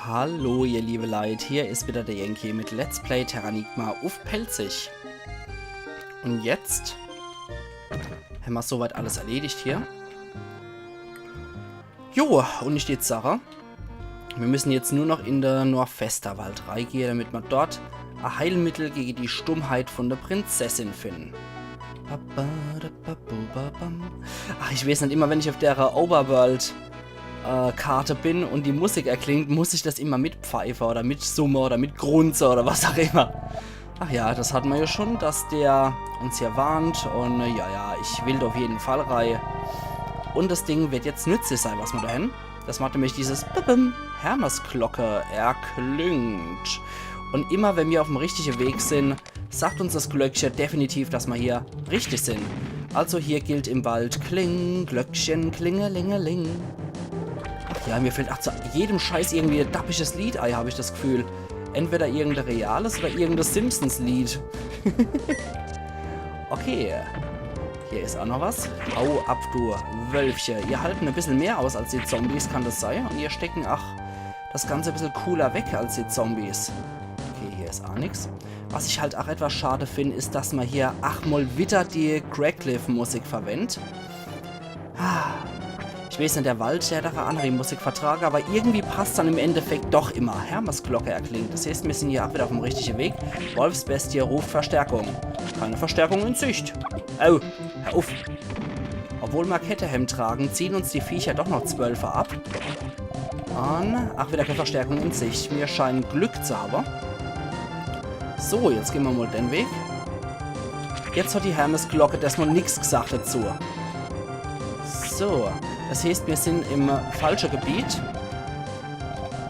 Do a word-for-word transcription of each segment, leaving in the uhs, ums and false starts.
Hallo ihr liebe Leit, hier is wieder der Yankee mit Let's Play Terranigma uff Pälzisch. Und jetzt hämmer soweit alles erledigt hier. Jo, und ich jetzt sage, mir müssen jetzt nur noch in de Norfesterwald reigehe, damit mer dort e Heilmittel gege die Stummheit von der Prinzessin finden. Ach, ich weiß nicht, immer wenn ich auf der Overworld äh, Karte bin und die Musik erklingt, muss ich das immer mitpfeife oder mitsumme oder mitgrunze oder was auch immer. Ach ja, das hatten wir ja schon, dass der uns hier warnt und äh, ja, ja, ich will da auf jeden Fall rei. Und das Ding wird jetzt nützlich sein, was wir da haben. Das macht nämlich dieses Bibim, Hermesglocke erklingt. Und immer wenn wir auf dem richtigen Weg sind, sagt uns das Glöckchen definitiv, dass wir hier richtig sind. Also hier gilt im Wald: Kling, Glöckchen, klingelingeling. Ach ja, mir fällt ach zu jedem Scheiß irgendwie ein dappisches Lied ei, habe ich das Gefühl. Entweder irgendein reales oder irgendein Simpsons-Lied. Okay. Hier ist auch noch was. Hau ab, du Wölfche. Ihr halten ein bisschen mehr aus als die Zombies, kann das sein? Und ihr stecken, ach, das Ganze ein bisschen cooler weg als die Zombies. Okay, hier ist auch nichts. Was ich halt auch etwas schade finde, ist, dass man hier ach mal wieder die Craigcliff-Musik verwendet. Ah, ich weiß nicht, der Wald, der hat auch eine andere Musik vertragen, aber irgendwie passt dann im Endeffekt doch immer. Hermesglocke erklingt. Das heißt, wir sind hier auch wieder auf dem richtigen Weg. Wolfsbestie ruft Verstärkung. Keine Verstärkung in Sicht. Oh, hör auf. Obwohl wir Kette haben tragen, ziehen uns die Viecher doch noch Zwölfer ab. Und, ach, wieder keine Verstärkung in Sicht. Wir scheinen Glück zu haben. So, jetzt gehen wir mal den Weg. Jetzt hat die Hermesglocke erstmal nichts gesagt dazu. So, das heißt, wir sind im falschen Gebiet.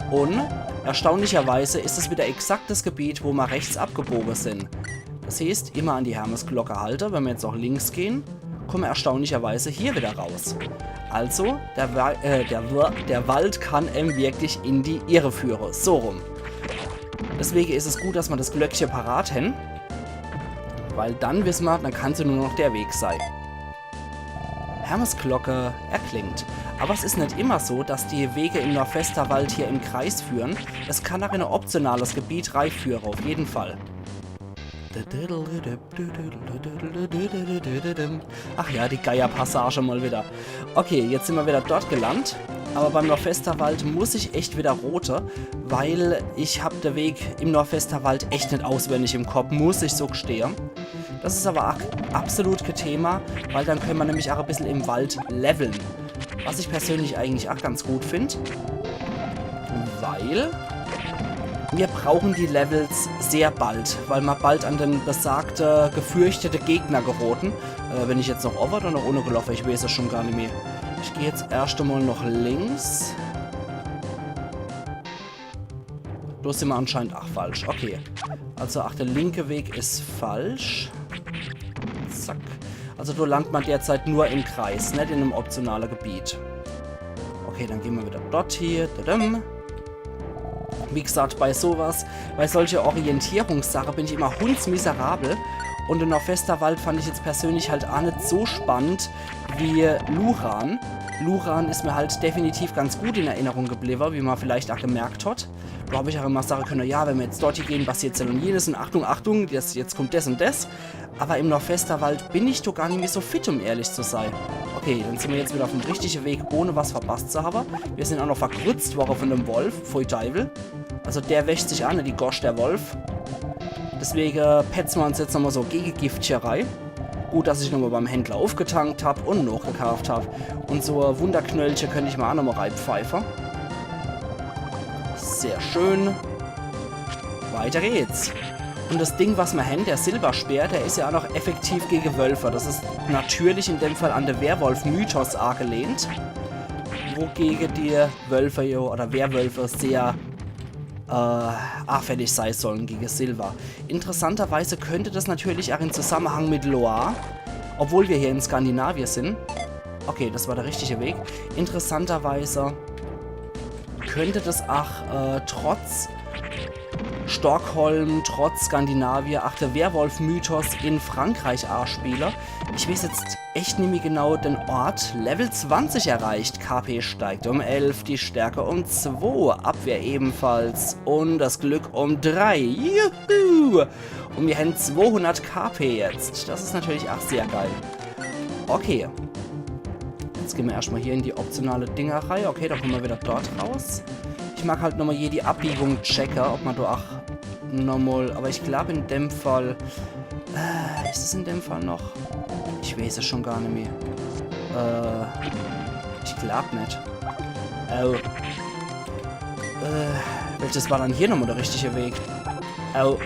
Und erstaunlicherweise ist es wieder exakt das Gebiet, wo wir rechts abgebogen sind. Das heißt, immer an die Hermesglocke halten, wenn wir jetzt auch links gehen, kommen wir erstaunlicherweise hier wieder raus. Also, der, Wa- äh, der, Wa- der Wald kann einem wirklich in die Irre führen. So rum. Deswegen ist es gut, dass wir das Glöckchen parat haben. Weil dann wissen wir, dann kann es nur noch der Weg sein. Hermesglocke erklingt. Aber es ist nicht immer so, dass die Wege im Norfesterwald hier im Kreis führen. Es kann auch in ein optionales Gebiet reinführen, auf jeden Fall. Ach ja, die Geierpassage mal wieder. Okay, jetzt sind wir wieder dort gelandet. Aber beim Norfesterwald muss ich echt wieder rote, weil ich hab den Weg im Norfesterwald echt nicht auswendig im Kopf, muss ich so gestehen. Das ist aber auch absolut kein Thema, weil dann können wir nämlich auch ein bisschen im Wald leveln. Was ich persönlich eigentlich auch ganz gut finde. Weil wir brauchen die Levels sehr bald, weil wir bald an den besagte, gefürchtete Gegner geroten. Äh, bin ich jetzt noch owwe oder noch unne gelaufen? Ich weiß es schon gar nicht mehr. Ich gehe jetzt erst einmal noch links. Da sind wir anscheinend auch falsch. Okay. Also, ach, der linke Weg ist falsch. Zack. Also, da landet man derzeit nur im Kreis, nicht in einem optionalen Gebiet. Okay, dann gehen wir wieder dort hier. Tadam. Wie gesagt, bei sowas, bei solche Orientierungssache bin ich immer hundsmiserabel. Und den Norfesterwald fand ich jetzt persönlich halt auch nicht so spannend wie Luran. Luran ist mir halt definitiv ganz gut in Erinnerung geblieben, wie man vielleicht auch gemerkt hat. Da habe ich auch immer sagen können, ja, wenn wir jetzt dort hier gehen, passiert das und jenes und Achtung, Achtung, das, jetzt kommt das und das. Aber im Norfesterwald bin ich doch gar nicht mehr so fit, um ehrlich zu sein. Okay, dann sind wir jetzt wieder auf dem richtigen Weg, ohne was verpasst zu haben. Wir sind auch noch verkrützt worden von dem Wolf, pfui Teufel. Also der wäscht sich an, die Gosch, der Wolf. Deswegen petzen wir uns jetzt nochmal so Gegengift hier rein. Gut, dass ich nochmal beim Händler aufgetankt hab und nachgekauft hab. Und so Wunderknöllche könnte ich mir auch nochmal reinpfeifen. Sehr schön. Weiter geht's. Und das Ding, was wir haben, der Silberspeer, der ist ja auch noch effektiv gegen Wölfe. Das ist natürlich in dem Fall an den Werwolf-Mythos angelehnt. Wogegen die Wölfe ja, oder Werwölfe sehr äh, anfällig sein sollen gegen Silber. Interessanterweise könnte das natürlich auch im Zusammenhang mit Loire, obwohl wir hier in Skandinavien sind. Okay, das war der richtige Weg. Interessanterweise könnte das auch äh, trotz Stockholm, trotz Skandinavier, ach, de Werwolf-Mythos in Frankreich aaspiele. Ich weeß jetzt echt nimmi genau den Ort. Level zwanzig erreicht, K P steigt um elf, die Stärke um zwo, Abwehr ebenfalls und das Glück um drei. Juhu! Und mir hän zwohundert K P jetzt. Das is natürlich ach sehr geil. Okay. Jetzt gehn mir erschtmal hier in die optionale Dingerei. Okay, do komme mir wieder dort raus. Ich mag halt nochmal hier die Abbiegung checke, ob ma do ach nochmal, aber ich glaub in dem Fall, äh, is es in dem Fall noch? Ich weeß es schon gar nimmi. Äh, ich glaub net. Oh. Äh, welches war dann hier nochmal der richtige Weg? Oh.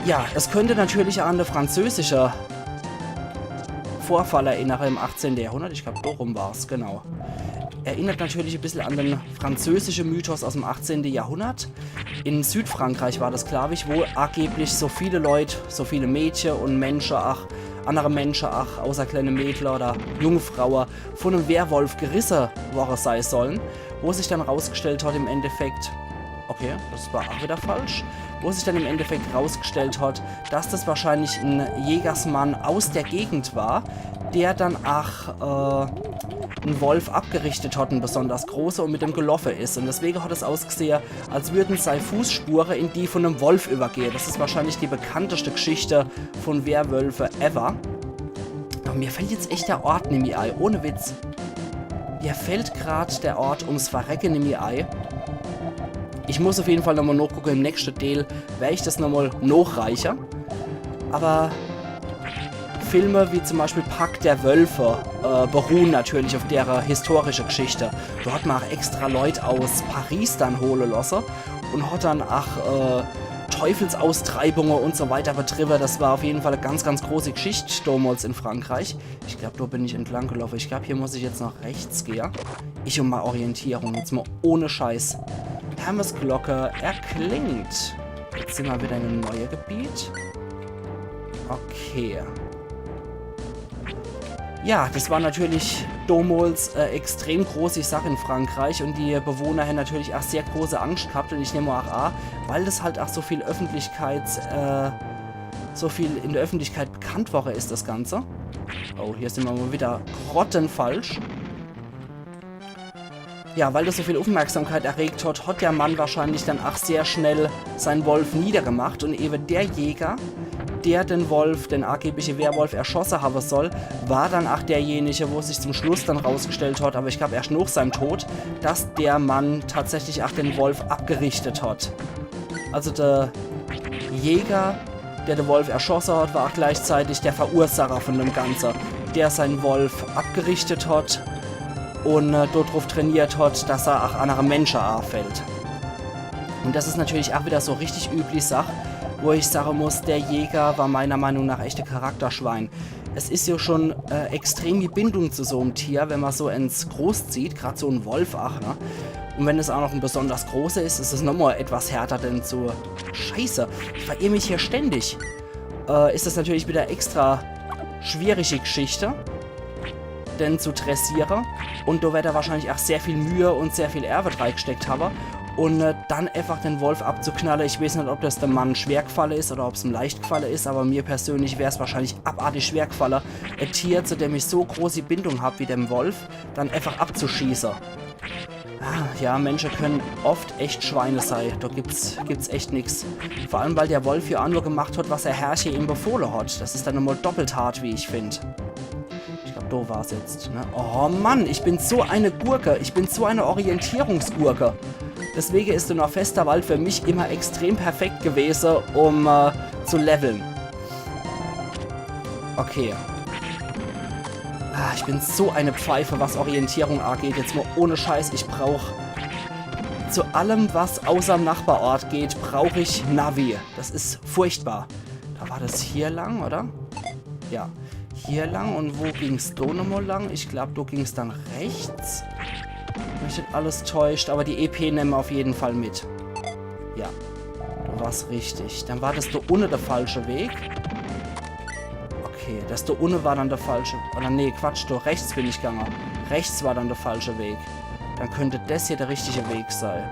Ja, das könnte natürlich an de französische Vorfall erinnere im achtzehnte Jahrhundert. Ich glaub, do rum war's, genau. Erinnert natürlich e bissel an den französische Mythos aus dem achtzehnte Jahrhundert. In Südfrankreich war das, glaub ich, wo angeblich so viele Leut, so viele Mädche und Mensche, ach, andere Mensche, ach, außer kleine Mädler oder junge Fraue, von einem Werwolf gerisse worre sei sollen, wo sich dann rausgestellt hat im Endeffekt, okay, das war auch wieder falsch, wo sich dann im Endeffekt rausgestellt hat, dass das wahrscheinlich ein Jägersmann aus der Gegend war, der dann ach äh, einen Wolf abgerichtet hat, einen besonders große, und mit dem geloffe is. Und deswegen hat es ausgesehe, als würden sei Fußspure in die von einem Wolf übergehe. Das is wahrscheinlich die bekannteste Geschichte von Werwölfe ever. Aber mir fällt jetzt echt der Ort nimmi ei, ohne Witz. Mir fällt grad der Ort ums Verrecke nimmi ei. Ich muss auf jeden Fall nochmal nachgucke, im nächsten Teil wer ich das nochmal nachreiche. Aber Filme wie zum Beispiel Pack der Wölfe äh, beruhen natürlich auf dere historische Geschichte. Do hat ma ach extra Leut aus Paris dann hole losse und hat dann ach äh, Teufelsaustreibunge und so weiter betriebe. Das war auf jeden Fall e ganz, ganz große Geschicht damals in Frankreich. Ich glaub, do bin ich entlang geloffe. Ich glaub, hier muss ich jetzt nach rechts gehe. Ich um mei Orientierung, jetzt mal ohne Scheiß. Hermes Glocke erklingt. Jetzt sin ma wieder in einem neue Gebiet. Okay. Ja, das war natürlich damals äh, extrem große Sach in Frankreich und die Bewohner hän natürlich ach sehr große Angst gehabt und ich nehm ach a, weil das halt ach so viel Öffentlichkeit, äh, so viel in der Öffentlichkeit bekannt worre is, das Ganze. Oh, hier sin ma mal wieder grottenfalsch. Ja, weil das so viel Aufmerksamkeit erregt hat, hat der Mann wahrscheinlich dann ach sehr schnell seinen Wolf niedergemacht und eben der Jäger, der den Wolf, den angebliche Werwolf erschosse habe soll, war dann ach derjenige, wo sich zum Schluss dann rausgestellt hat, aber ich glaub erscht nach seinem Tod, dass der Mann tatsächlich ach den Wolf abgerichtet hat. Also der Jäger, der den Wolf erschosse hat, war ach gleichzeitig der Verursacher von dem Ganze, der seinen Wolf abgerichtet hat und äh, dort drauf trainiert hat, dass er ach andere Mensche auffällt. Und das is natürlich ach wieder so richtig üblich Sach, wo ich sage muss, der Jäger war meiner Meinung nach echte Charakterschwein. Es is ja schon äh, extrem die Bindung zu so einem Tier, wenn man so ens großzieht, grad so ein Wolf ach, ne? Und wenn es auch noch ein besonders großer is, is es nochmal etwas härter, denn zu... Scheiße, ich verirr mich hier ständig. Äh, is das natürlich wieder extra schwierige Geschichte, den zu dressiere. Und do werd er wahrscheinlich auch sehr viel Mühe und sehr viel Erwet reigesteckt habe. Und äh, dann einfach den Wolf abzuknalle. Ich weeß net, ob das dem Mann schwer gefalle is oder ob's ihm leicht gefalle is, aber mir persönlich wär's wahrscheinlich abartig schwer gefalle, e Tier, zu dem ich so große Bindung hab wie dem Wolf, dann einfach abzuschieße. Ah, ja, Mensche können oft echt Schweine sei. Do gibt's, gibt's echt nix. Vor allem, weil der Wolf ja auch nur gemacht hat, was er Herrche ihm befohle hat. Das is dann nochmal doppelt hart, wie ich find. Ich glaub, do war's jetzt, ne? Oh Mann, ich bin so eine Gurke. Ich bin so eine Orientierungsgurke. Deswege is der Norfesterwald für mich immer extrem perfekt gewese, um äh, zu leveln. Okay. Ah, ich bin so eine Pfeife, was Orientierung angeht. Jetzt mal ohne Scheiß, ich brauch zu allem, was außerm Nachbarort geht, brauch ich Navi. Das is furchtbar. Da war das hier lang, oder? Ja, hier lang. Und wo ging's do nochmal lang? Ich glaub, do ging's dann rechts. Wenn mich net alles täuscht, aber die E P nemme ma auf jeden Fall mit. Ja, do war's richtig. Dann war das do unne der falsche Weg. Okay, das do unne war dann der falsche. Oder nee, Quatsch, do rechts bin ich gange. Rechts war dann der falsche Weg. Dann könnt das hier der richtige Weg sei.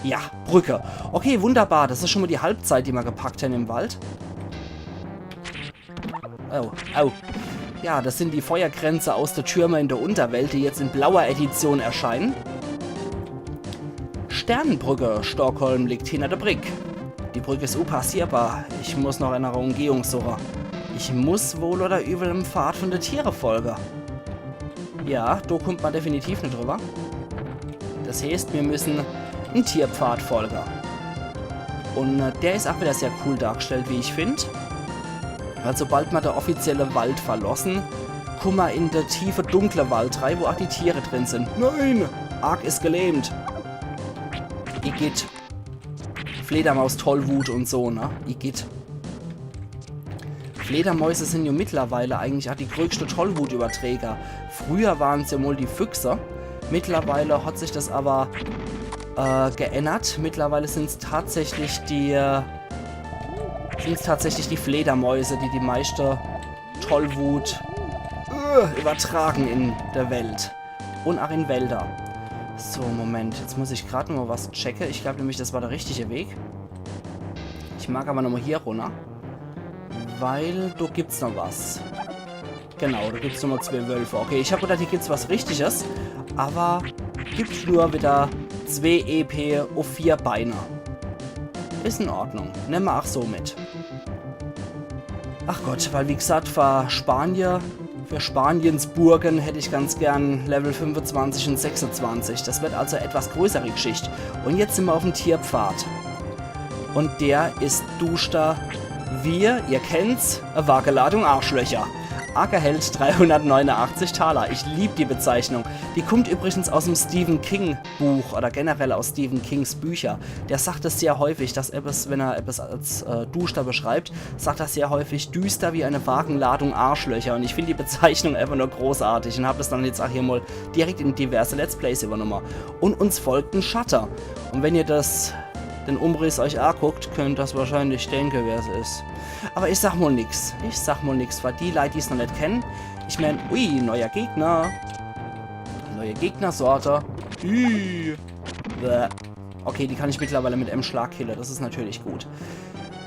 Ja, Brücke. Okay, wunderbar. Das is schon mal die Halbzeit, die ma gepackt hen im Wald. Oh, au. Ja, das sind die Feuerkränze aus de Türme in de Unterwelt, die jetzt in blauer Edition erscheinen. Sternbrücke. Stockholm liegt hinner de Brick. Die Brück is unpassierbar. Ich muss noch ner Umgehung suche. Ich muss wohl oder übel em Pfad von de Tiere folge. Ja, do kummt ma definitiv net drüber. Das heeßt, mir müssen en Tierpfad folge. Und äh, der is auch wieder sehr cool dargestellt, wie ich find. Weil sobald ma de offizielle Wald verlossen, kummen ma in de tiefe, dunkle Wald rei, wo auch die Tiere drin sind. Nein! Ark is gelähmt. Igitt. Fledermaus-Tollwut und so, ne? Igitt. Fledermäuse sind ja mittlerweile eigentlich auch die größte Tollwut-Überträger. Früher waren's ja mal die Füchse. Mittlerweile hat sich das aber äh, geändert. Mittlerweile sind's tatsächlich die äh, sind's tatsächlich die Fledermäuse, die die meiste Tollwut äh, übertragen in der Welt. Und auch in Wälder. So, Moment, jetzt muss ich grad noch mal was checke. Ich glaub nämlich, das war der richtige Weg. Ich mag aber noch mal hier runner. Weil do gibt's noch was. Genau, do gibt's noch mal zwee Wölfe. Okay, ich hab gedacht, hier gibt's was Richtiges. Aber gibt nur wieder zwee E P uff vier Beine. Is in Ordnung. Nemme ma ach so mit. Ach Gott, weil wie gesagt, für Spanier, für Spaniens Burgen hätt ich ganz gern Level fünfundzwanzig und sechsundzwanzig. Das wird also etwas größere Geschicht. Und jetzt sind ma uff'm Tierpfad. Und der is duster wie, ihr kennt's, e Wageladung Arschlöcher. Ark erhält dreihundertneunundachtzig Taler. Ich lieb die Bezeichnung. Die kummt übrigens aus'm Stephen King Buch oder generell aus Stephen Kings Bücher. Der sagt es sehr häufig, dass etwas, wenn er etwas als äh, duster beschreibt, sagt er sehr häufig, düster wie eine Wagenladung Arschlöcher. Und ich find die Bezeichnung einfach nur großartig und hab das dann jetzt auch hier mal direkt in diverse Let's Plays übernommen. Und uns folgt en Schatte. Und wenn ihr das, den Umriss euch anguckt, könnt das wahrscheinlich denke, wer es is. Aber ich sag mal nix. Ich sag mal nix, weil die Leit, die's noch net kennen, ich mein, ui, neuer Gegner. Neue Gegnersorte. Ui. Bäh. Okay, die kann ich mittlerweile mit em Schlag kille. Das is natürlich gut.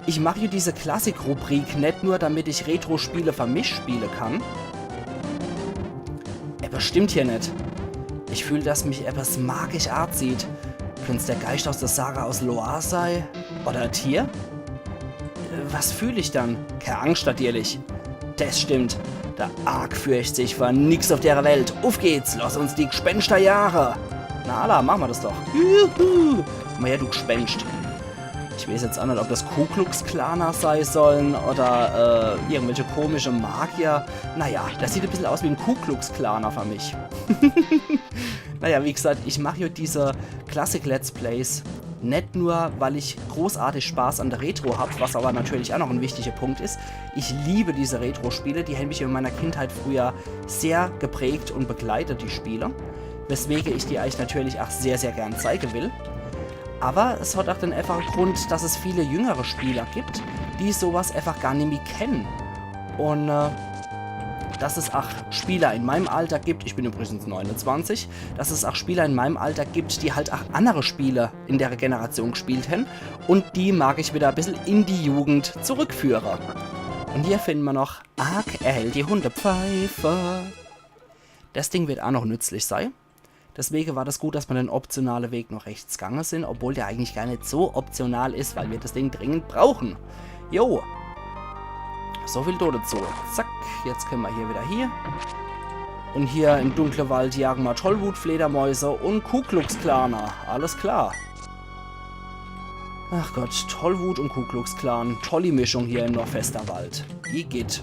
Ich mach hier diese Klassik-Rubrik net nur, damit ich Retro-Spiele für mich spiele kann. Etwas stimmt hier net. Ich fühl, dass mich etwas magisch anzieht. Könnt's der Geist aus der Saga aus Loire sei? Oder e Tier? Äh, Was fühl ich dann? Kei Angst, natürlich. Das stimmt. Der Ark fürcht sich vor nix auf der Welt. Uff geht's, lass uns die Gspenschter jage. Na alla, machen ma das doch. Juhu. Komm her, du Gspenscht. Ich weiß jetzt auch net, ob das Ku-Klux-Klaner sei sollen oder äh, irgendwelche komische Magier. Naja, das sieht e bissel aus wie en Ku-Klux-Klaner für mich. Naja, wie gesagt, ich mach hier diese Klassik-Let's Plays net nur, weil ich großartig Spaß an der Retro hab, was aber natürlich auch noch en wichtiger Punkt is. Ich liebe diese Retro-Spiele, die haben mich in meiner Kindheit früher sehr geprägt und begleitet, die Spiele. Weswegen ich die euch natürlich auch sehr, sehr gern zeigen will. Aber es hat auch den einfachen Grund, dass es viele jüngere Spieler gibt, die sowas einfach gar nimmi kennen. Und äh, dass es auch Spieler in meinem Alter gibt, ich bin übrigens neunundzwanzig, dass es auch Spieler in meinem Alter gibt, die halt auch andere Spiele in der Generation gespielt haben. Und die mag ich wieder e bissel in die Jugend zurückführen. Und hier finden wir noch Ark erhält die Hundepfeife. Das Ding wird auch noch nützlich sei. Deswegen war das gut, dass ma den optionalen Weg noch rechts gange sind, obwohl der eigentlich gar net so optional is, weil wir das Ding dringend brauchen. Jo. So viel do dazu. Zack, jetzt können wir hier wieder hier. Und hier im dunklen Wald jagen wir Tollwut, Fledermäuse und Ku-Klux-Klaner. Alles klar. Ach Gott, Tollwut und Ku-Klux-Klan. Tolli Mischung hier im Norfesterwald. Igitt.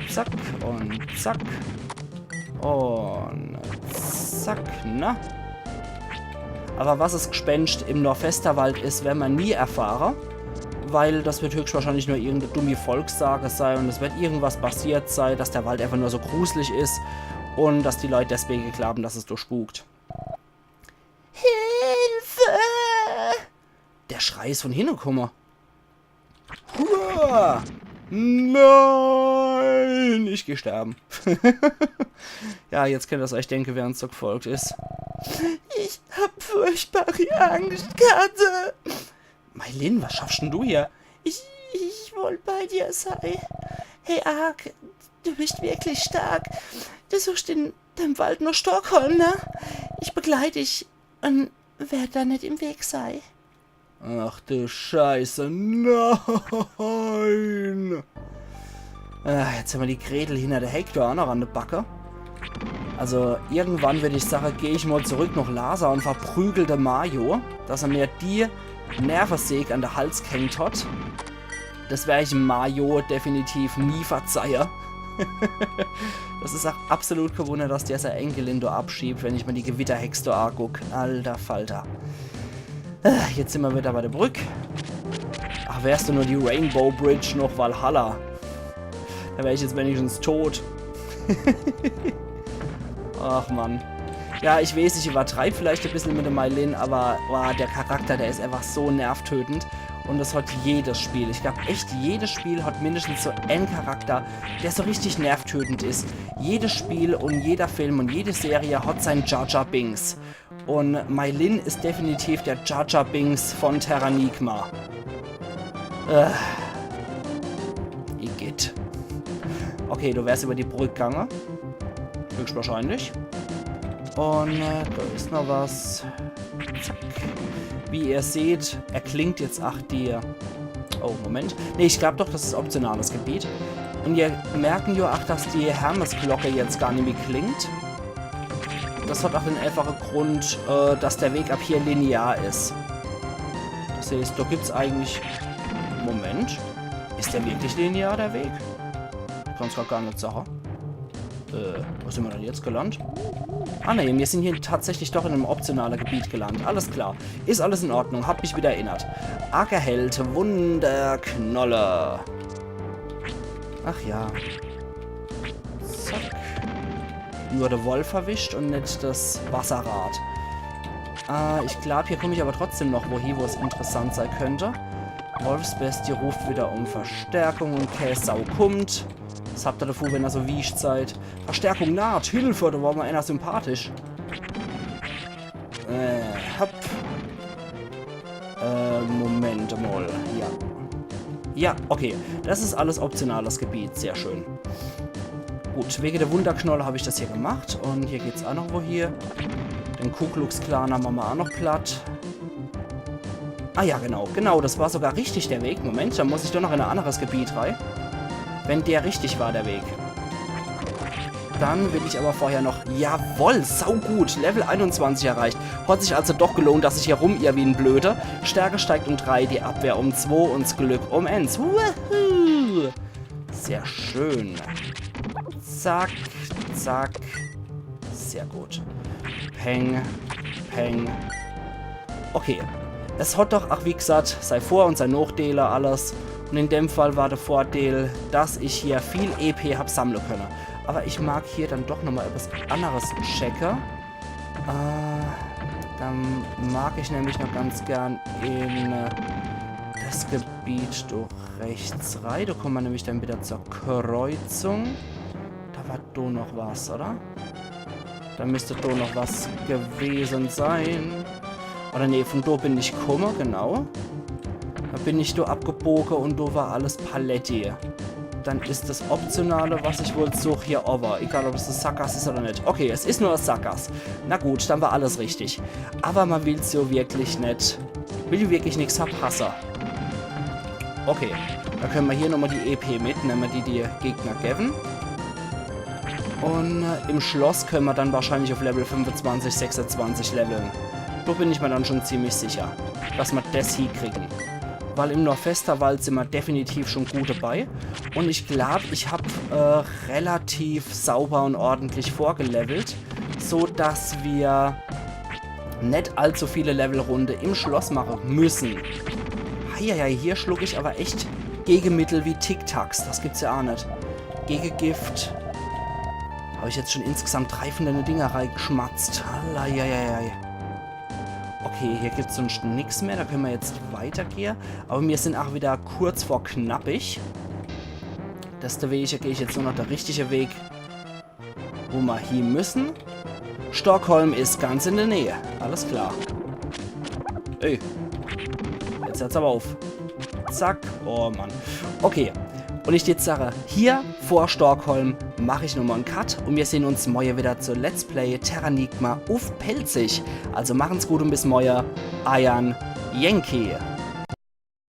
Zack und zack. Und zack, na? Aber was es Gspenscht im Norfesterwald is, werden wir nie erfahren, weil das wird höchstwahrscheinlich nur irgendeine dumme Volkssage sein und es wird irgendwas passiert sein, dass der Wald einfach nur so gruselig is und dass die Leute deswegen glauben, dass es da spukt. Hilfe! Der Schrei is von hinne gekommen. Hurra! Nein, ich geh sterben. Ja, jetzt könnt ihr euch denken, wer uns so gefolgt is. Ich hab furchtbare Angst, Katze. Meilin, was schaffst denn du hier? Ich, ich wollt bei dir sei. Hey, Ark, du bist wirklich stark. Du suchst in dem Wald noch Stockholm, ne? Ich begleit dich und werd da net im Weg sei. Ach du Scheiße, nein! Ah, jetzt hämmer die Gretel hinner de Heck do aa noch an de Backe. Also, irgendwann würd ich sage, geh ich mol zurück noch Lasa und verprügel de Majo, dass er mir die Nervesäg an de Hals gehängt hat. Das wer ich em Majo definitiv nie verzeihe. Das is aa absolut kä Wunner, dass der sei Enkelin do abschiebt, wenn ich mir die Gewitterhex do aguck. Alter Falter. Äh, jetzt simmer wieder bei de Brück. Ach, wär's do nur die Rainbow Bridge noch Valhalla. Do wär ich jetzt wenigstens tot. Ach Mann. Ja, ich weeß, ich übertreib vielleicht e bissel mit de Meilin, aber, boah, der Charakter, der is einfach so nervtötend. Und das hat jedes Spiel. Ich glaub, echt jedes Spiel hat mindestens so en Charakter, der so richtig nervtötend is. Jedes Spiel und jeder Film und jede Serie hat sein Jar Jar Binks. Und Meilin is definitiv der Jar Jar Binks von Terranigma. Äh. Igitt. Okay, du wärst über die Brück gange. Höchstwahrscheinlich. Und äh, da is noch was. Zack. Wie ihr seht, erklingt jetzt ach die... Oh, Moment. Nee, ich glaub doch, das is optionales Gebiet. Und wir merken ja ach, dass die Hermesglocke jetzt gar nimmi klingt. Das hat ach den einfache Grund, äh, dass der Weg ab hier linear is. Das heißt, da gibt's eigentlich... Moment. Is der wirklich linear, der Weg? Kann's grad gar net sache. Äh, wo simmer dann jetzt gelandet? Ah ne, wir sind hier tatsächlich doch in einem optionalen Gebiet gelandet. Alles klar. Is alles in Ordnung. Hab mich wieder erinnert. Ark erhält Wunderknolle. Ach ja. Zack. Nur de Wolf erwischt und net das Wasserrad. Äh, ich glaub, hier komm ich aber trotzdem noch wohin, wo es interessant sei könnte. Wolfsbestie ruft wieder um Verstärkung und kä Sau kummt. Was habt ihr davon, wenn ihr so wiescht seid? Verstärkung naht, Hilfe, da war mir einer sympathisch. Äh, hopp. Äh, Moment mal. Ja. Ja, okay. Das is alles optionales Gebiet. Sehr schön. Gut, wege de Wunderknolle hab ich das hier gemacht. Und hier geht's auch noch wohin. Den Ku Klux Klan mache mer auch noch platt. Ah ja, genau. Genau, das war sogar richtig, der Weg. Moment, da muss ich doch noch in ein anderes Gebiet rein. Wenn der richtig war, der Weg. Dann will ich aber vorher noch... Jawoll, saugut. Level einundzwanzig erreicht. Hat sich also doch gelohnt, dass ich hier rumirr wie en Blöde. Stärke steigt um drei, die Abwehr um zwei und s Glück um eins. Wuhu! Sehr schön. Zack, zack. Sehr gut. Peng, peng. Okay. Es hat doch, ach, wie gesagt, sei Vor- und sei Nachteile alles. Und in dem Fall war der Vorteil, dass ich hier viel E P hab sammle könne. Aber ich mag hier dann doch nochmal etwas anderes checke. Äh, dann mag ich nämlich noch ganz gern in äh, das Gebiet durch rechts rein. Da kommen wir nämlich dann wieder zur Kreuzung. Da war da noch was, oder? Da müsste da noch was gewesen sein. Oder nee, von da bin ich gekommen, genau. Da bin ich da abgebogen und da war alles paletti. Dann is das Optionale, was ich wohl such, hier over. Egal, ob es e Sackgass is oder net. Okay, es is nur e Sackgass. Na gut, dann war alles richtig. Aber man will's ja wirklich net. Will wirklich nix verpasse. Okay, dann können wir hier nochmal die E P mitnehmen, die die Gegner geben. Und äh, im Schloss können wir dann wahrscheinlich auf Level fünfundzwanzig, sechsundzwanzig leveln. Da bin ich mir dann schon ziemlich sicher, dass wir das hiekriegen. Weil im Norfesterwald sind wir definitiv schon gut dabei. Und ich glaub, ich hab äh, relativ sauber und ordentlich vorgelevelt, so dass wir net allzu viele Levelrunde im Schloss machen müssen. Heieiei, hier schluck ich aber echt Gegenmittel wie Tic Tacs. Das gibt's ja auch net. Gegengift. Hab ich jetzt schon insgesamt drei von deine Dinger reingeschmatzt. Eieiei. Okay, hier gibt's sonst nix mehr. Da können wir jetzt weitergehen. Aber wir sind auch wieder kurz vor knappig. Deswegen gehe ich jetzt nur noch der richtige Weg, wo wir hier müssen. Stockholm is ganz in de Näh. Alles klar. Ey. Jetzt hört's awwer uff. Zack. Oh Mann. Okay. Un ich dät sage, hier vor Stockholm mach ich nochmol en Cut un mir sehn uns morje widder zu Let's Play Terranigma uff Pälzisch. Also machen's gut un bis morje. Eier Yankee.